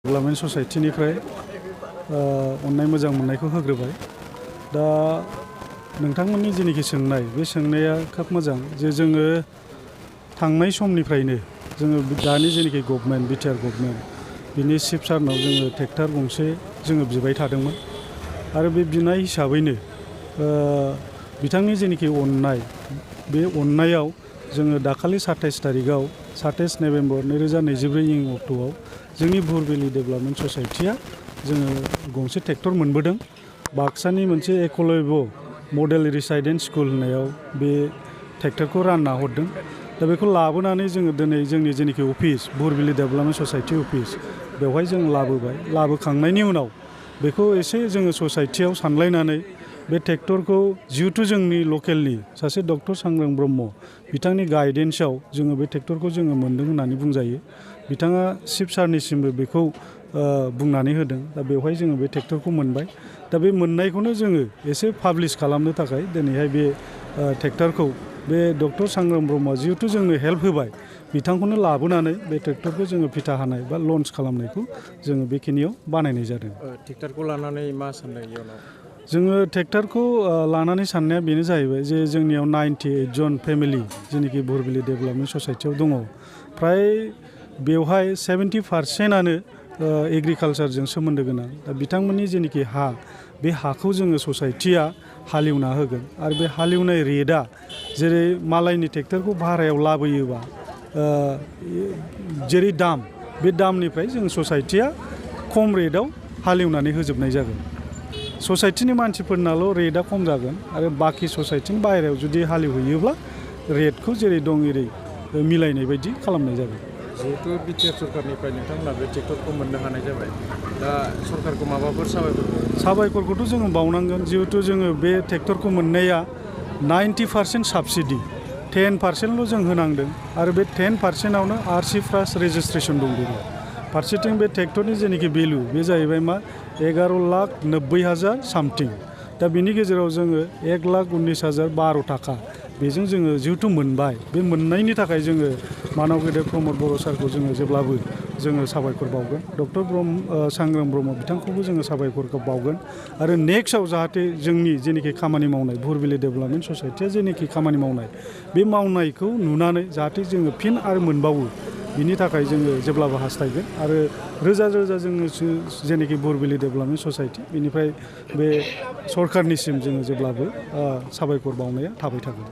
Development ससाइटिनिफ्राय अननाय मोजां मोननायखौ होग्रोबाय। दा नोंथांमोननि जेनोखि सोंनाय बे सोंनाया खोब मोजां जे जोङो थांनाय समनिफ्रायनो जोङो दानि जेनोखि गभर्नमेन्ट बिटिआर गभर्नमेन्ट बिनि चिफ सारनाव जोङो ट्रेक्टर गंसे जोङो बिबाय थादोंमोन आरो बे बिनाय हिसाबैनो बिथांनि जेनोखि अननाय बे अननायाव जोङो दाखालि 27 तारिखआव 27 नभेम्बर 2024 अक्ट'आव जोंनि भुरबिलि डेभेलपमेन्ट ससाइटिया जोङो गंसे ट्रेक्टर मोनबोदों। बाक्सानि मोनसे एकलव्य मडेल रिसाइडेन्स स्कुल होननायाव बे ट्रेक्टरखौ रानना हरदों। दा बेखौ लाबोनानै जोङो दिनै जोंनि जेनोखि अफिस भुरबिलि डेभेलपमेन्ट ससाइटि अफिस बेवहाय जों लाबोबाय। लाबोखांनायनि उनाव बेखौ एसे जोङो ससाइटियाव सानलायनानै बे ट्रेक्टरखौ जिहेतु जोंनि लकेलनि सासे डक्टर सांग्रां ब्रह्म बिथांनि गाइडेन्सआव जोङो बे ट्रेक्टरखौ जोङो मोन्दों होननानै बुंजायो। बिथाङा चिफ सारनिसिमबो बेखौ बुंनानै होदों। दा बेवहाय जोङो बे ट्रेक्टरखौ मोनबाय। दा बे मोननायखौनो जोङो एसे पाब्लिश खालामनो थाखाय दिनैहाय बे ट्रेक्टरखौ बे डक्टर सांग्रां ब्रह्मआ जिहेतु जोंनो हेल्प होबाय बिथांखौनो लाबोनानै बे ट्रेक्टरखौ जोङो फिथा हानाय बा लन्च खालामनायखौ जोङो बेखिनियाव बानायनाय जादों। ट्रेक्टरखौ लानानै मा सानदों इयुनाव? जोङो ट्रेक्टरखौ लानानै साननाया बेनो जाहैबाय जे जोंनियाव 98 जन फेमिलि जेनोखि भुरबिलि डेभेलपमेन्ट ससाइटियाव दङ। फ्राय बेवहाय 70%आनो एग्रिकालसारजों सोमोन्दो गोनां। दा बिथांमोननि जेनोखि हा बे हाखौ जोङो ससाइटिया हालेवना होगोन आरो बे हालेवनाय रेटआ जेरै मालायनि ट्रेक्टरखौ भारायाव लाबोयोबा जेरै दाम बे दामनिफ्राय जों ससाइटिया खम रेटआव हालेवनानै होजोबनाय जागोन। ससाइटिनि मानसिफोरनाल' रेटआ खम जागोन आरो बाखि ससाइटिनि बाहेरायाव जुदि हालेवहैयोब्ला रेटखौ जेरै दं एरै मिलायनाय बायदि खालामनाय जागोन। जिहेतु बिटिआर सरकारनिफ्राय नोंथांमोना बे ट्रेक्टरखौ मोननो हानाय जाबाय। दा सरकारखौ माबाफोर साबायखरखौथ' जोङो बावनांगोन। जिहेतु जोङो बे ट्रेक्टरखौ मोननाया 90% साबसिडि 10%ल' जों होनांदों आरो बे 10%आवनो आरसि प्लास रेजिस्ट्रेसन दंजोबो। फारसेथिं बे ट्रेक्टरनि जेनोखि भेलु बे जाहैबाय मा 11,90,000 सामथिं। दा बिनि गेजेराव जोङो 1,19,012 थाखा बेजों जोङो जिहेतु मोनबाय। बे मोननायनि थाखाय जोङो मानव गेदेर प्रमद बर' सारखौ जोङो जेब्लाबो जोङो साबायखर बावगोन। डक्टर सांग्रां ब्रह्म बिथांखौबो जोङो साबायखरखौ बावगोन आरो नेक्स्टआव जाहाथे जोंनि जेनोखि खामानि मावनाय भुरबिलि डेभेलपमेन्ट ससाइटिया जेनोखि खामानि मावनाय बे मावनायखौ नुनानै जाहाथे जोङो फिन आरो मोनबावो बिनि थाखाय जोङो जेब्लाबो हास्थायगोन आरो रोजा रोजा जोङो जेनोखि भुरबिलि डेभेलपमेन्ट ससाइटि बेनिफ्राय बे सरकारनिसिम जोङो जेब्लाबो साबायखर बावनाया थाबाय थागोन।